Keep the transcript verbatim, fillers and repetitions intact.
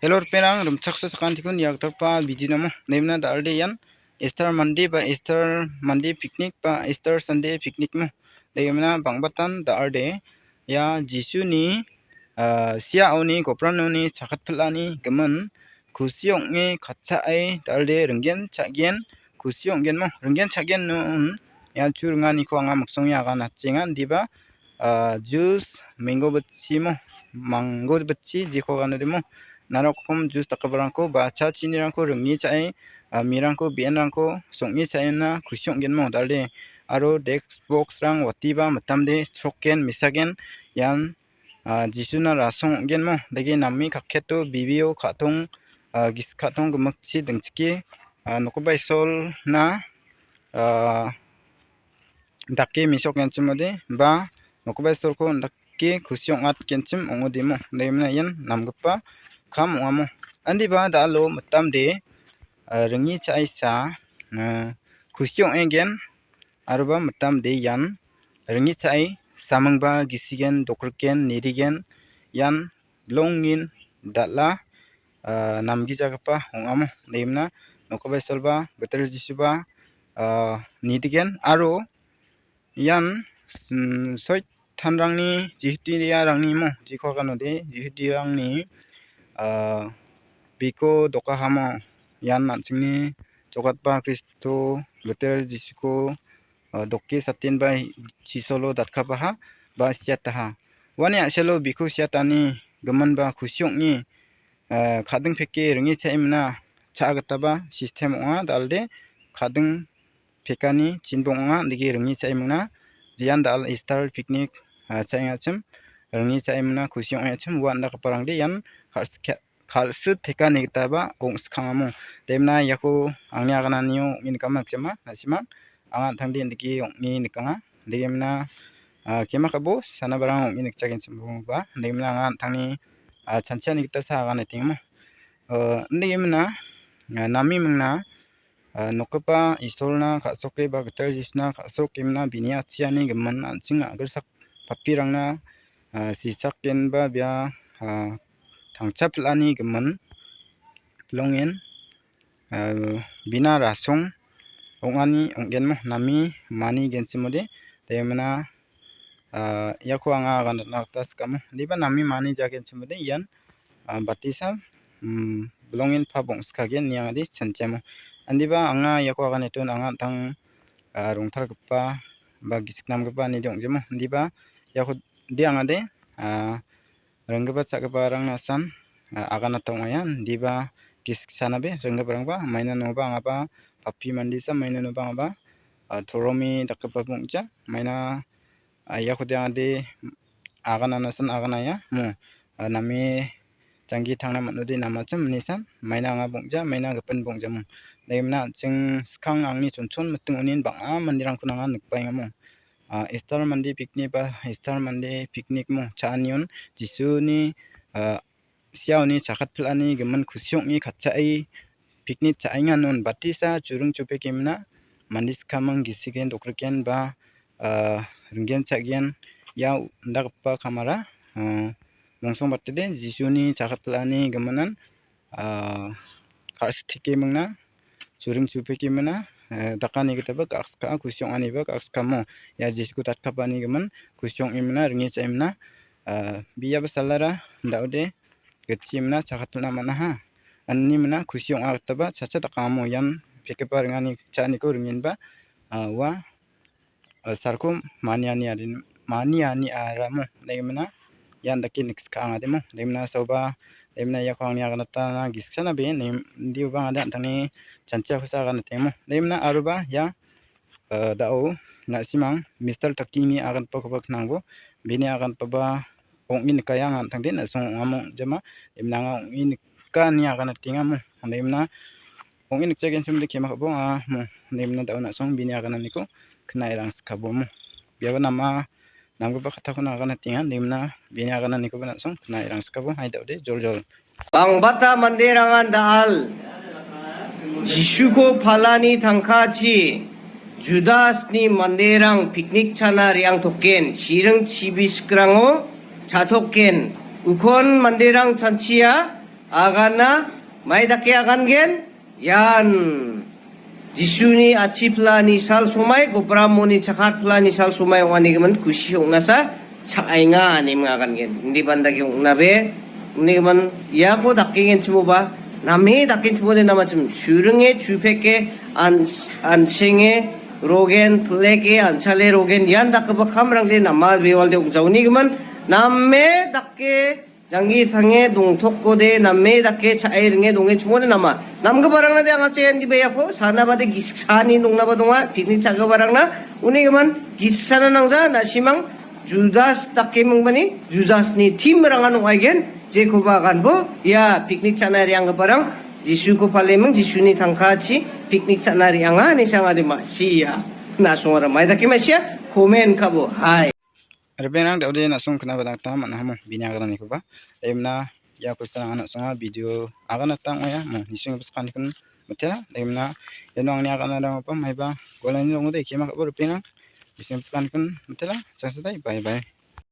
Hello, ripengrang, rimchaksoa sakantikon ia gitaba bidinamo. Nemna da·alde ian Easter Monday ba Easter Monday picnic ba Easter Sunday picnic mo. Nemna bang·batan da·alde ia Jisuni, ah, siaoni gopranoni chakatpilani gimin kusi ong·e katcha·e da·alde ringgen cha·gen kusi ong·genmo. Ringgen cha·gen non ia chu ringaniko anga miksonge aganatjenga indiba, ah, jus, mango bitchimo, mango bitchi jeko ganodimo. Narokom jus dakgiparangko ba cha chinirangko ringe cha·e, ah, mirangko, be·enrangko song·e cha·ena kusi ong·genmo da·alde. Aro desk box-rang watiba mitamde sroken, mesagen ian, ah, Jisuna rasong ong·genmo. Dake name kakketo bibio ka·tong, ah, gis-, ka·tong gimikchi dingchike, ah, nokoba Isolna, ah, dake mesokgenchimode ba nokoba Isolko dake kusi ong·atgenchim ong·odimo. Indakemina ian namgipa kam ong·amo. Indiba da·alo mitamde, ah, ringe cha·aisa, ah, kusi ong·egen aroba mitamde ian ringe cha·e samingba gisigen, dokriken, nirigen ian bilongin dal·a, ah, namgijagipa ong·amo. Indakemina nokoba Isolba, Gitel Jisuba, ah, nidigen aro ian, mm, Soitanrangni, Jihudiarangni mo, jeko aganode, Jihudirangni, ah, biko dokahamo ian an·chingni jokatba Kristo, Gitel Jisuko, ah, doke satenba chisolo datkapaha ba siataha. Uani a·selo biko siatani giminba kusi ong·e, ah, kading peke ringe cha·emina cha·a gitaba sistem ong·a, da·alde kading pekani chinbong ong·a, indake ringe cha·emingna. Jean da·al Easter picnic, ah, cha·engachim, ringe cha·emingna kusi ong·achim, ua indakgiparangde ian kal·sika-, kal·siteka inegitaba ong·skangamo. Indakemina iako angni agananio ong·e nikama nikjama, na·simang anga an·tangde indake ong·e nikanga. Indakemina, ah, kemakabo sanabarang ong·e nikjagenchimboba. Indakemina anga an·tangni, ah, chanchiani gita sa aganatengamo. Ah, indakemina, ah, name mingna, ah, nokgipa Isolna ka·soke ba Gitel Jisuna ka·sokemina bini atchiani gimin an·ching a·gilsak papirangna, ah, sichakgenba bia, ah, tangcha pil·ani gimin bilongen, ah, bina rasong ong·ani ong·genmo name manigenchimode indakemina, ah, iako anga aganatna gita sikamo. Indiba name manijagenchimode ian ah, batisa, mm, bilongen pa bong·skagen niangade chanchiamo. Indiba anga iako aganetun anga an·tang, ah, rongtalgipa ba gisik namgipa inede ong·jamo. Indiba iakode angade, ah, ringgipa cha·giparangna san, ah, aganata ong·aia. Indiba gisik sanabe ringgiparangba maina nongoba angaba papi mandisa maina nongoba angaba, ah, toromi dakgipa bong·ja. Maina ah, iakode angade agananasan aganaia mo. Ah, name janggi tangna man·ode namachim inisan maina anga bong·ja, maina gipin bong·jamo. Indakemina an·ching skang angni chonchon miting onin bang·a manderangko anga nikbaengamo. Ah, Easter Monday picnic ba Easter Monday picnic mo cha·anion Jisuni, ah, siaoni chakatpil·ani gimin kusi ong·e katcha·e picnic cha·enga non batisa churing chupekemina mande skang gisigen dokriken ba, ah, ringgen cha·gen ia indakgipa kamara, ah, mongsongbatede Jisuni chakatpil·ani giminan, ah, ka·sitekemingna churing chupekemina, eh, dakani gitaba ka·skaa kusi ong·aniba ka·skamo ia Jisuko datkapani gimin kusi ong·emina ringe cha·emina, ah, biaba salara da·ode gitchimna chakatna man·aha. Anini mina kusi ong·a gitaba chacha dakangamo ian pekepa ringani cha·aniko ringenba, ah, ua, ah, salko maniani arin-, maniani aramo indakemina ian dake nikska angademo. Indakemina saoba, indakemina iako angni aganatana giskana be nem-, indioba angade an·tangni chanchiakosa aganatengamo. Indakemina aroba ia ah, da·o na·simang Mister Takini aganpakoba knangbo. Bini aganpaba ong·e nikaya anga an·tangde na·song ong·amo ong·jama. Indakemina anga ong·e nikani aganatengamo. Indakemina ong·e nikjagenchimode kemakabo anga mo. Indakemina da·o na·song bini agananiko knae rangsikabo mo. Biaba nama namgipa kattakon aganatenga. Indakemina bini agananikoba na·song knae rangsikabo. Hai da·ode, joljol. Bang·bata manderangan da·al Jisuko palani tangkachi Judasni manderang piknik chana re·angtoken, chiring chibisik rango cha·token. Ukon manderang chanchia, agana, mai dake agangen, ian Jisuni achi pilani sal somai, gopramoni chakat pilani sal somai ong·anigimin kusi ong·nasa cha·enga, ine agangen. Indi bandagi ong·nabe, uni gimin iako dakengenchimoba, name dakenchimode namachim, suringe, chupeke, an-, ansenge, rogen, pleke, anchale, rogen, ian dakgipa kamrangde nama bewalde ong·jaonigimin, name dake, janggi tange dongtokode name dake cha·e ringe dongenchimode nama. Namgiparangna de anga cha·e andi beyako, sana bade giskani dongnaba donga, picnic cha·giparangna, uni gimin giskana nangja, na·simang Judas dake mingbani, Judasni team-rangan ong·aigen, jekoba aganbo, ia picnic cha·na re·anggiparang, Jisuko paleming, Jisuni tangkachi picnic cha·na re·anga, ine sangade ma·sia. Na·songara mai dake ma·sia, comment ka·bo, hai. Ripengrang, da·ode na·song kna·na gita man·a hamo bini agananikoba. Emna ia kosa anga na·songa video aganata ong·aia. Mo nising bus kanikun mitela. Emna iano angni aganarangba maiba golani ong·ode kema ka·bo ripengrang. Nising bus kanikun mitela. Changsadai, bye bye.